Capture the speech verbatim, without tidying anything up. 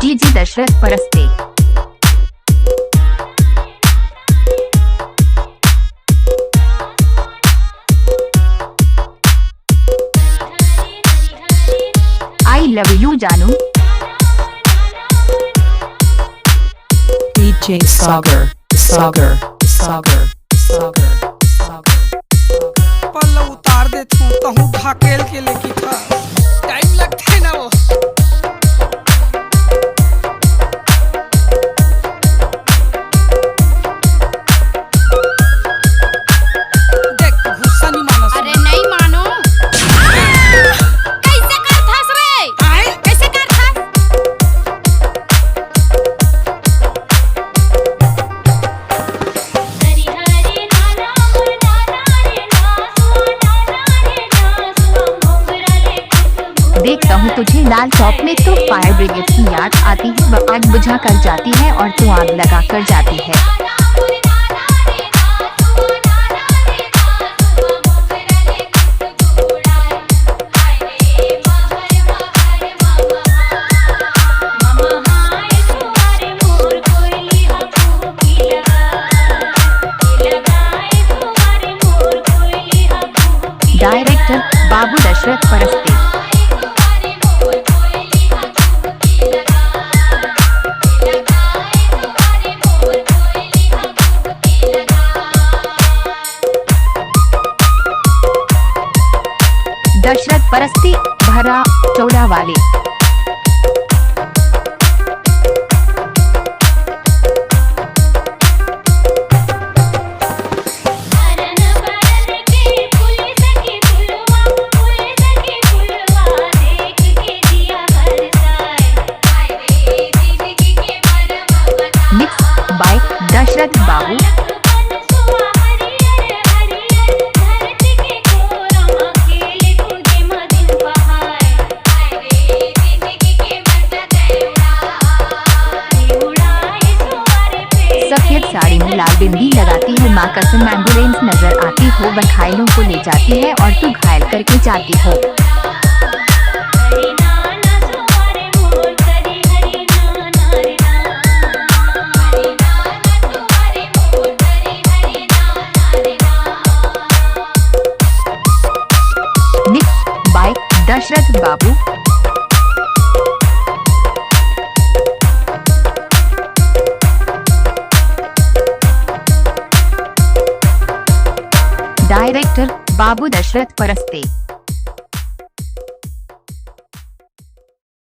DJ Dashrath Paraste. I love you जानू। DJ Sagar, Sagar, Sagar, Sagar, Sagar. पल्लव उतार देथों, तहूँ ढकेल के लेके था। टाइम लगथे ना वो। देख, गुस्सा नहीं मानो। अरे नहीं मानो। कैसे करथस रे? आए? कैसे करथस? देखता हूँ तुझे लाल टॉप में तो फायर ब्रिगेड की याद आती है, वो आग बुझा कर जाती है और तू आग लगा कर जाती है। डायरेक्टर बाबू दशरथ परस्ते। दशरथ परस्ती भरा चौड़ा वाले। मिक्स बाय दशरथ बाबू। सफेद साड़ी में लाल बिंदी लगाती है, माँ कसम एम्बुलेंस नजर आती हो, वह घायलों को ले जाती है और तू घायल करके जाती हो। मिक्स बाय दशरथ बाबू। डायरेक्टर बाबू दशरथ परस्ते।